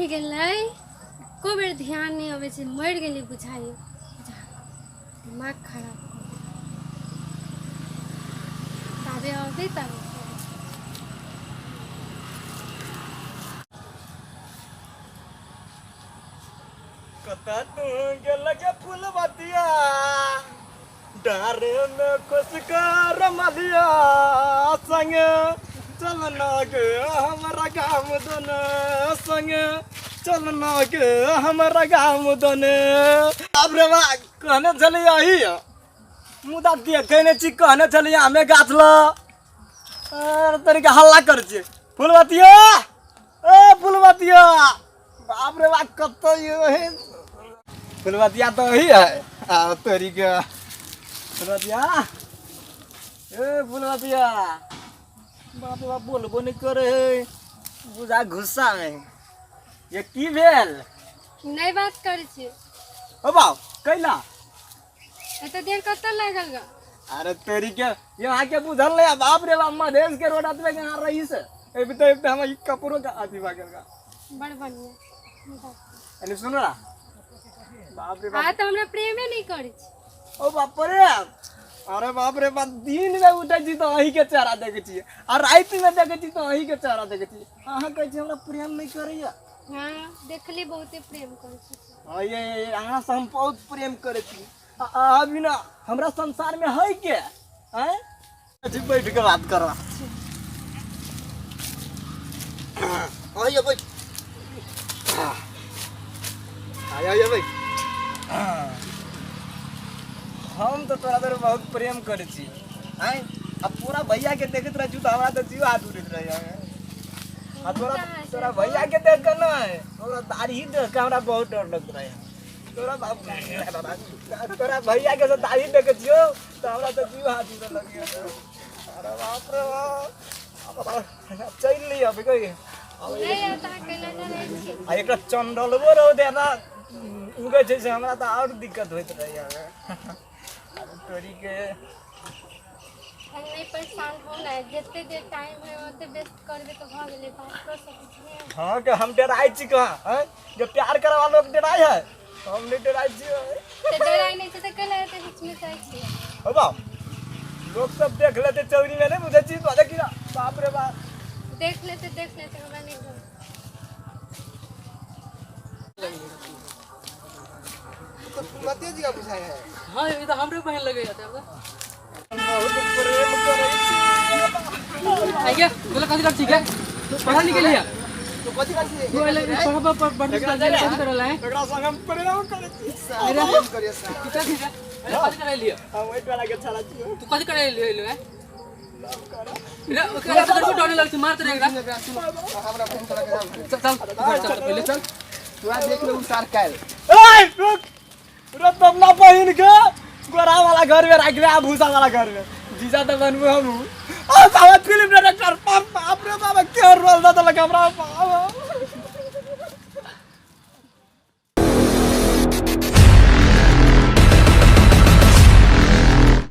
रहि गेलै, एको बेर ध्यान नहि अबै छै। मरि गेलै बुझाइए, दिमाग खराब कऽ देलक। ताबे अबै ताबे कतऽ तू गेलक फूलबतिया, डारे में खुशकर मलिया, संगे चलना गे हमरा गाम दने, संगे चलना गे हमरा गाम दने। बाप रे बा, कहने छलियै अही, मुदा देखै नहि छी। कहने छलियै आमे गाछ ल तरीका हल्ला करै छियै। फूलबतिया, ए फूलबतिया, बाप रे बाप, कतऽ ये है फुलबतिया? तऽ वही है। आ तोरी के फुलबतिया, ए फुलबतिया, बाप रे बाप, बोलबो नहि करे है, बुझा गुस्सा में। ये की भेल? नहि बात करै छी। ओ बाप, कैला? एते देर कतऽ लागल गा? अरे तोरी के, ये अहाँ के बुझल नहीं। बाप रे बाप, मधेश के रोड अतबे के यहाँ रही से अबिते अबिते हम ई कपड़ो के अथी भऽ गेल गा। बड़ बढ़िया। एने सुनो ना, बाप रे बाप। आ तऽ हमरा प्रेमे नहि करै छी। ओ बाप रे, अरे बाप रे बाप, दिन में उठै छी तऽ अहीं के चेहरा देखै छियै आ राति में देखै छी तऽ अहीं के चेहरा देखै छियै। अहाँ कहै छी हमरा प्रेम नहि करैया? हँ, देखली, बहुते प्रेम करै छी। हाँ, ये अहाँ से हम बहुत प्रेम करै छी। अहाँ बिना हमरा संसार में है के आँय? जी, बैठ के बात करो। आइए बैठ, आइए आइए बैठ। हम तऽ तोरा तर बहुत प्रेम करै छी। आँय, आ पूरा भैया के देखैत रहै छी तऽ हमरा तऽ जीव हाथ उड़ैत रहैया। आ तोरा तोरा भैया के देख के नहि, तोरा दाढ़ी देख के हमरा बहुत डर लगैत रहैया। तोरा बाप, तोरा भैया के दाढ़ी देखे छियो तऽ हमरा तऽ जीव हाथ उड़े लगैया। अरे बाप रे बाप, चलि लिअ अभी कही। नहि यार, तऽ अहाँ केना रहै छी? आ एकरा चंडलबो रहो देना उगै छै से हमरा तऽ आओर दिक्कत होइत रहैया। अरे तोरी के। हम नहि परेशान हो ने, जते देर टाइम है ओते वेस्ट करबै तऽ भऽ गेलै, बात कऽ सकै छी ने। हाँ के हम डराइ छी कहाँ? हैं, जो प्यार करे वाला लोग डराइ है, हम नहीं डराइ छी। तऽ डराइ नहि छै तऽ कैला एते बीच में जाइ छी? ओ बाप, लोग सब देख लेते चौरी में, नहीं बुझै छी तो देखी ना, बाप रे बाप। देख लेते, देख लेते, हमरा नहि डर। तो फुलवती जी का बुझाइ है। हाँ, ये तो हमरे बहन लगे जाते हैं। बहुत प्रेम करै छी। आइए बोला, कथी कर ठीक है, पढ़ा लिखे लिया? तो कथी करै छी? तू पहले पढ़ा पर पढ़ कथी करल है? एकरा संग हम प्रेम करै छी। प्रेम करिए सा। कितना ठीक है? अरे, कथी करे लिया? हम वही वाला के छाड़ा छी। तू कथी करे लिया लिया? लव करा। रे, ओकरा से डर डर लगै छै, मारते रहेगा। हमरा फोन करा के। चल चल घर, चल पहले चल। तोरा देख ले उसार काल्हि। ए रुक रुक, तो अपना बहिन के गोरा वाला घर में राख ले आ भूसा वाला घर में जीजा तो बनबू हम। आ साला फिल्म डायरेक्टर।